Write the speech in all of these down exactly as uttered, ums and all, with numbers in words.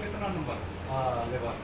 हाँ, लेबर।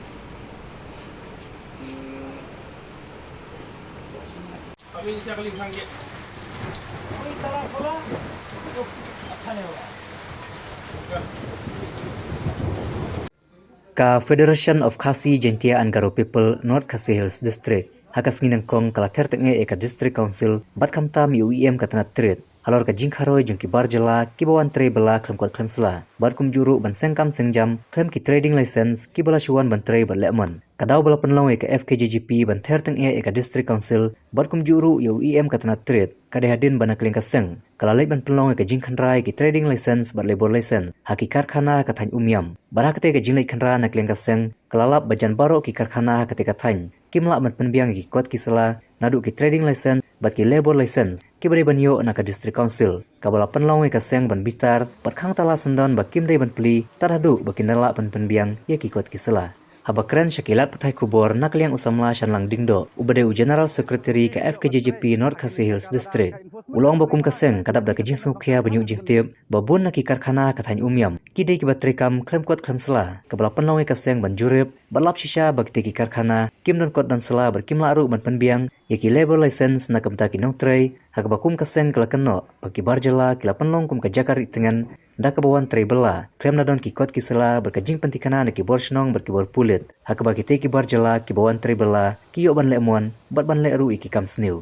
Ka Federation of Khasi Jaintia and Garo People North Khasi Hills District ha ka sngi nyngkong ka la ther tyngeh ïa ka District Council bad khamtam ïa u E M ka tnat Trit halor ka jingkharoi jong ki bar jylla kiba wan trei bylla khlem kot khlem sla bad kumjuh ruh ban seng kam seng jam khlem ki trading license kiba la shu wan ban trei bad leh mon. Ka daw ba la pynlong ïa ka F K J G P ban ther tyngeh ïa ka District Council bad kumjuh ruh ïa u E M ka tnat Trit ka dei hadien ba na ka liang ka seng ka la leit ban pynlong ïa ka jingkhynra ïa ki trading license bad labour license ha ki karkhana ha ka thaiñ Umiam. Bad ha katei ka jingleit khynra na ka liang ka seng ka la lap ba jan baroh ki karkhana ha katei ka thaiñ kim lah ban pynbiang ïa ki kot ki sla naduh ki trading license bad ki labour license kiba dei ban ïoh na ka District Council, kaba la pynlong ïa ka seng ban bitar bad khang tala syndon ba kim dei ban plie tad haduh ba kin da lah ban pynbiang ïa ki kot ki sla. Haba kren sha ki lad pathai khubor na ka liang u samla Shanlang Diengdoh uba dei u General Secretary ka F K J G P North Khasi Hills District, u la ong ba kum ka seng ka dap da ka jingsngewkhia ban ïoh jingtip ba bun na ki karkhana ha ka thaiñ Umiam ki dei kiba trei kam khlem kot khlem sla, kaba la pynlong ïa ka seng ban jurip bad lap shisha ba kitei ki karkhana kim don kot don sla bad kim lah ruh ban pynbiang ïa ki labour license na ka bynta ki nongtrei, ha kaba kum ka seng ka la kynnoh ba ki bar jylla ki la pynlong kum ka jaka rieh tngen da kaba wan trei bylla khlem da don ki kot ki sla bad ka jingpynthikna na ki bor shnong bad ki bor pulit, ha kaba kitei ki bar jylla kiba wan trei bylla ki ïoh ban leh mon bad ban leh ruh ïa ki kam sniew.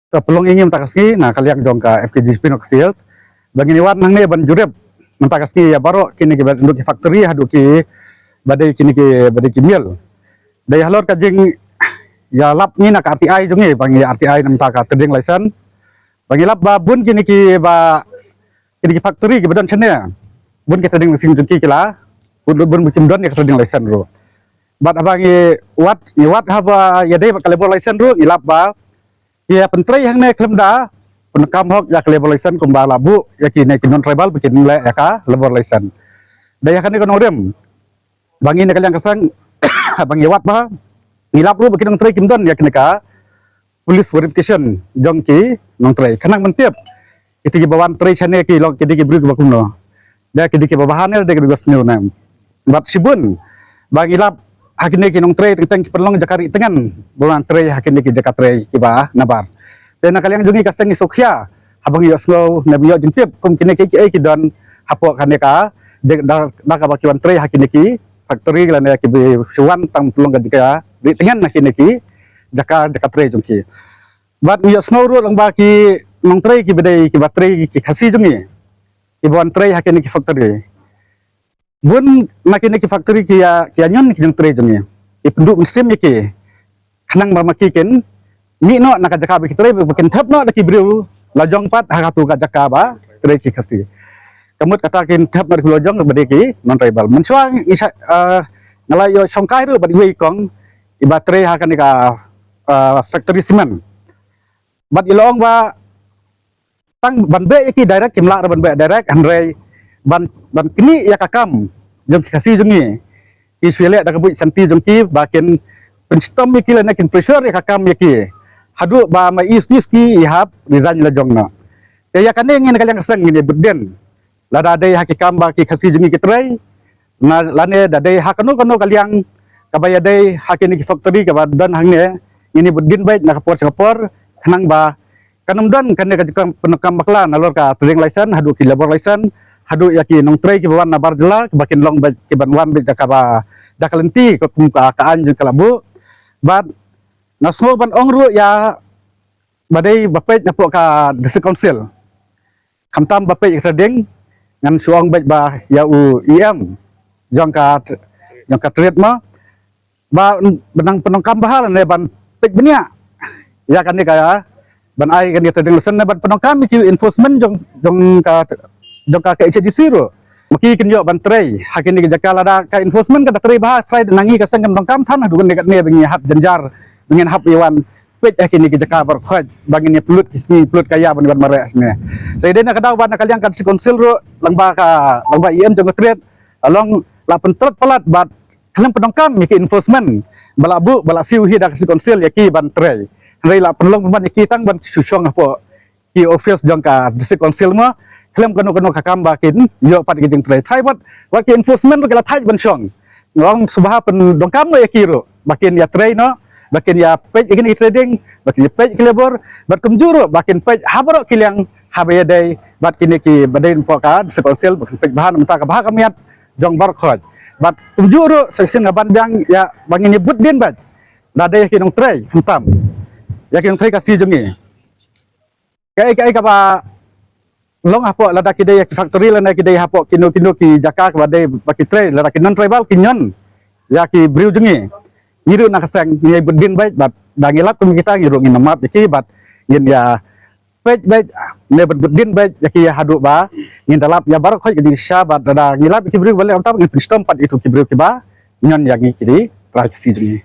Ka pynlong ïa ngi mynta ka sngi na ka liang jong ka F K G P North Khasi Hills ba ngin ïa wad nangne ban jurip mynta ka sngi ïa baroh kine kiba dei ki factory haduh kiba dei kine kiba dei ki mill. Dei halor ka jingïalap ngi na ka R T I jong ngi ba ngi R T I na mynta ka trading license ba ngi lap ba bun kine kiba kine ki factory kiba don shane bun ki trading license jong ki ki la bun bun kim don ïa ka trading license ruh. Bad haba ngi wad ngi wad haba ïadei bad ka labour license ruh ngi lap ba ki ïa pyntrei hangne khlem da pynkam hok ïa ka labour license kumba la buh ïa kine ki non tribal ba kin leh ïa ka labour license. Da ïa kane ka nongrim ba ngi na ka liang ka seng ba ngi wad ba ngi lap ruh ba ki nongtrei kim don ïa kane ka police verification jong ki nongtrei khnang ban tip kiti kiba wan trei shane ki long kiti ki briew kiba kumno. Da kiti kiba bha ne da kiti kiba sniew ne. Bad shibun ba ngi lap ha kine ki nongtrei teng teng ki pynlong jaka rieh tngen ba wan trei ha kine ki jaka trei kiba nabar. Te na ka liang jong ngi ka seng ngi sngewkhia haba ngi ïohsngew ne ba ïoh jingtip kum kine ki kiei ki don hapoh kane ka da kaba ki wan trei ha kine ki factory lane ki ba shu wan tang pynlong ka jaka rieh tngen ha kine ki jaka jaka trei jong ki. Bad ngi ïohsngew ruh lang ba ki nongtrei kiba dei kiba trei ki Khasi jong ngi kiba wan trei ha kine ki factory. Bun na kine ki factory ki ïa ki ïa ñion ki nongtrei jong ngi ki pynduh mynsiem ïa ki khnang ba ma ki kin mih noh na ka jaka ba ki trei ba kin thep noh da ki briew la jong pat ha katu ka jaka ba trei ki Khasi. Ka mut kata kin thep noh da ki briew la jong ba dei ki non tribal. Mynshuwa ngi nga la ïoh shongkai ruh bad iwei i kong iba trei ha kane ka factory cement. Bad i la ong ba tang ban beh ïa ki direct kim lah ruh ban beh direct hynrei ban ban knieh ïa ka kam jong ki Khasi jong ngi ki shu leh da ka buit shanti jong ki ba kin pynshitom ïa ki lane kin pressure ïa ka kam ïa ki haduh ba ma i ski ski i hap resign la jong noh. Te ïa kane ngi na ka liang ka seng ngi ne bud den lada dei ha ki kam ba ki Khasi jong ngi ki trei na lane da dei ha kano kano ka liang kaba ïadei ha kine ki factory kaba don hangne, ngin ïa bud dien beit na ka por sha ka por, khnang ba kan ym don kane ka jingpyndonkam bakla nalor ka trading license haduh ki labour license, haduh ïa ki nongtrei kiba wan na bar jylla, kiba kin long beit, kiban wan beit da kaba, da ka lynti ka kum ka, ka aiñ jong ka la buh. Bad nga sngew ban ong ruh ïa ba dei ba peit na pok ka District Council. Khamtam ba peit ka trading, ngan shu ong beit ba ïa u E M jong ka, jong ka trade mo, ba, ba nang pyndonkam bha lane ban peit bniah ïa kane ka, ban ai kane ka trading license ne ban pyndonkam ïa ki enforcement jong, jong ka, jong ka K H A D C ruh. Ma ki kin ïoh ban trei ha kine ki jaka lada ka enforcement ka da trei bha, trai da nang ngi ka seng kan pyndonkam than haduh kane, kane ba ngi hap jynjar, ba ngin hap ïa wan peit ha kine ki jaka baroh khoit, ba ngin ïa pynlut ki sngi pynlut ka ïa ban wan mareh shane. Te dei na ka daw ba na ka liang ka District Council ruh, lyngba ka, lyngba E M jong ka trade, la long la pyntrot palat bad khlem pyndonkam ïa ki enforcement ba la buh, ba la siew hi da ka District Council ïa ki ban trei. Hynrei la pynlong pynban ïa ki tang ban shu shong hapoh ki office jong ka District Council mo, khlem kano kano ka kam ba kin ïoh pat ki jingtrei. Trai bad, bad ki enforcement ruh ki la thait ban shong. Nga ong sngewbha pyndonkam noh ïa ki ruh ba kin ïa trei noh, ba kin ïa peit ïa kine ki trading, ba kin ïa peit ïa ki labour, bad kumjuh ruh ba kin peit ha baroh ki liang haba ïadei bad kine kiba dei na pok ka District Council, ba kin peit bha na bynta ka bha ka miat jong baroh khoit. Bad kumjuh ruh sa shisien nga ban biang ïa ba ngin ïa bud dien beit, la dei ïa ki nongtrei khamtam, ïa ki nongtrei Khasi jong ngi. Kaei kaei kaba long hapoh, lada ki dei ïa ki factory lane ki dei hapoh kino kino ki jaka kaba dei ba ki trei, lada ki non-tribal ki ñion ïa ki briew jong ngi, ngi ruh na ka seng ngi ïa bud dien beit bad da ngi lap kum kita ngi ruh ngin ym map ïa ki bad ngin ïa peit beit ne ban bud dien beit ïa ki haduh ba ngin da lap ïa baroh khoit ki jingshisha bad lada ngi lap ïa ki briew ba leh ym tam ngin pynshitom pat ïa kito ki briew kiba ñion ïa ngi ki trai Khasi jong ngi.